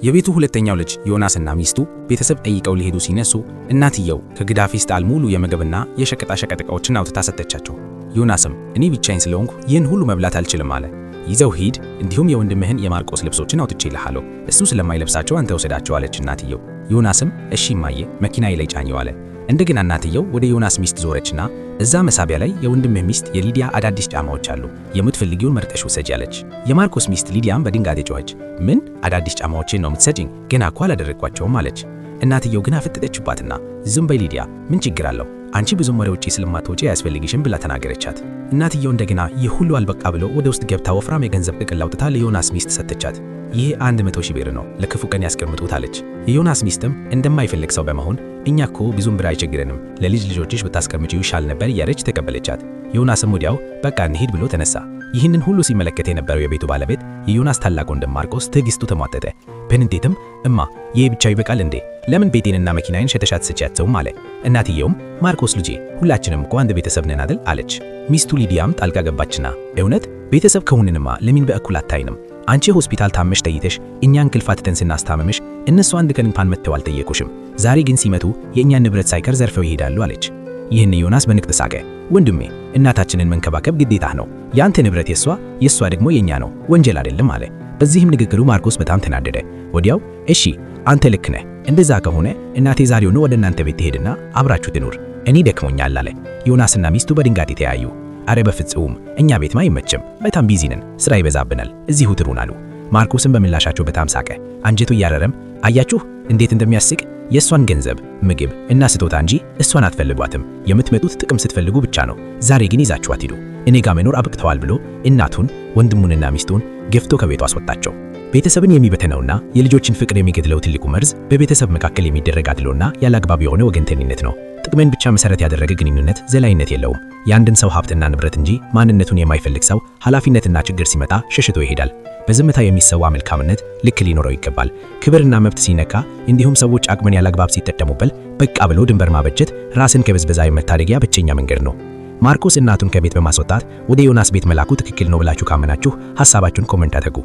የቤቱ ሁለተኛው ልጅ ዮናስና ሚስቱ ቤተሰብ ጠይቀው ሊሄዱ ሲነሱ እናትየው ከግዳ ፌስታል ሙሉ የምግብና የሸቀጣሸቀጥ ዕቃዎችን አውጥታ ሰጠቻቸው። ዮናስም እኔ ብቻዬን ስለሆንኩ ይህን ሁሉ መብላት አልችልም አለ። ይዘው ሂድ፣ እንዲሁም የወንድምህን የማርቆስ ልብሶችን አውጥቼልሃለሁ፣ እሱ ስለማይለብሳቸው አንተ ውሰዳቸው አለች እናትየው። ዮናስም እሺ እማዬ፣ መኪናዬ ላይ ጫኚው አለ። እንደገና እናትየው ወደ ዮናስ ሚስት ዞረችና እዛ መሳቢያ ላይ የወንድምህ ሚስት የሊዲያ አዳዲስ ጫማዎች አሉ፣ የምትፈልጊውን መርጠሽ ውሰጂ አለች። የማርቆስ ሚስት ሊዲያም በድንጋጤ ጮኸች። ምን አዳዲስ ጫማዎችን ነው የምትሰጪኝ? ገና እኮ አላደረግኳቸውም አለች። እናትየው ግን አፈጠጠችባትና ዝም በይ ሊዲያ፣ ምን ችግር አለው? አንቺ ብዙም ወደ ውጪ ስለማትወጪ አያስፈልግሽም ብላ ተናገረቻት። እናትየው እንደገና ይህ ሁሉ አልበቃ ብሎ ወደ ውስጥ ገብታ ወፍራም የገንዘብ ጥቅል አውጥታ ለዮናስ ሚስት ሰጠቻት። ይህ 100,000 ብር ነው፣ ለክፉ ቀን ያስቀምጡት አለች። የዮናስ ሚስትም እንደማይፈልግ ሰው በመሆን እኛ እኮ ብዙም ብር አይቸግረንም፣ ለልጅ ልጆችሽ ብታስቀምጪው ይሻል ነበር እያለች ተቀበለቻት። ዮናስም ወዲያው በቃ እንሂድ ብሎ ተነሳ። ይህንን ሁሉ ሲመለከት የነበረው የቤቱ ባለቤት የዮናስ ታላቅ ወንድም ማርቆስ ትዕግስቱ ተሟጠጠ። በንዴትም እማ ይህ ብቻ ይበቃል እንዴ? ለምን ቤቴንና መኪናዬን ሸጠሽ አትሰጪያቸውም? አለ። እናትየውም ማርቆስ ልጄ ሁላችንም እኮ አንድ ቤተሰብ ነን አይደል? አለች። ሚስቱ ሊዲያም ጣልቃ ገባችና እውነት ቤተሰብ ከሆንንማ ለምን በእኩል አታይንም? አንቺ ሆስፒታል ታመሽ ተኝተሽ እኛ እንቅልፍ አጥተን ስናስታምምሽ እነሱ አንድ ቀን እንኳን መጥተው አልጠየቁሽም። ዛሬ ግን ሲመጡ የእኛን ንብረት ሳይቀር ዘርፈው ይሄዳሉ አለች። ይህን ዮናስ በንቀት ሳቀ። ወንድሜ እናታችንን መንከባከብ ግዴታህ ነው። የአንተ ንብረት የሷ፣ የሷ ደግሞ የኛ ነው፣ ወንጀል አይደለም አለ። በዚህም ንግግሩ ማርቆስ በጣም ተናደደ። ወዲያው እሺ አንተ ልክ ነህ፣ እንደዛ ከሆነ እናቴ ዛሬውኑ ወደ እናንተ ቤት ትሄድና አብራችሁ ትኑር፣ እኔ ደክሞኛል አለ። ዮናስና ሚስቱ በድንጋጤ ተያዩ። አረ በፍጹም እኛ ቤትማ አይመችም፣ በጣም busy ነን፣ ስራ ይበዛብናል፣ እዚሁ ትኑር አሉ። ማርቆስም በምላሻቸው በጣም ሳቀ። አንጀቱ እያረረም አያችሁ እንዴት እንደሚያስቅ፣ የእሷን ገንዘብ፣ ምግብ እና ስጦታ እንጂ እሷን አትፈልጓትም። የምትመጡት ጥቅም ስትፈልጉ ብቻ ነው። ዛሬ ግን ይዛችኋት ሂዱ፣ እኔ ጋር መኖር አብቅተዋል ብሎ እናቱን ወንድሙንና ሚስቱን ገፍቶ ከቤቱ አስወጣቸው። ቤተሰብን የሚበትነውና የልጆችን ፍቅር የሚገድለው ትልቁ መርዝ በቤተሰብ መካከል የሚደረግ አድሎና ያለአግባብ የሆነ ወገንተኝነት ነው። ጥቅምን ብቻ መሰረት ያደረገ ግንኙነት ዘላቂነት የለውም። የአንድን ሰው ሀብትና ንብረት እንጂ ማንነቱን የማይፈልግ ሰው ኃላፊነትና ችግር ሲመጣ ሸሽቶ ይሄዳል። በዝምታ የሚሰዋ መልካምነት ልክ ሊኖረው ይገባል። ክብርና መብት ሲነካ፣ እንዲሁም ሰዎች አቅምን ያለአግባብ ሲጠቀሙበት በቃ ብሎ ድንበር ማበጀት ራስን ከብዝበዛ የመታደጊያ ብቸኛ መንገድ ነው። ማርቆስ እናቱን ከቤት በማስወጣት ወደ ዮናስ ቤት መላኩ ትክክል ነው ብላችሁ ካመናችሁ ሐሳባችሁን comment አድርጉ።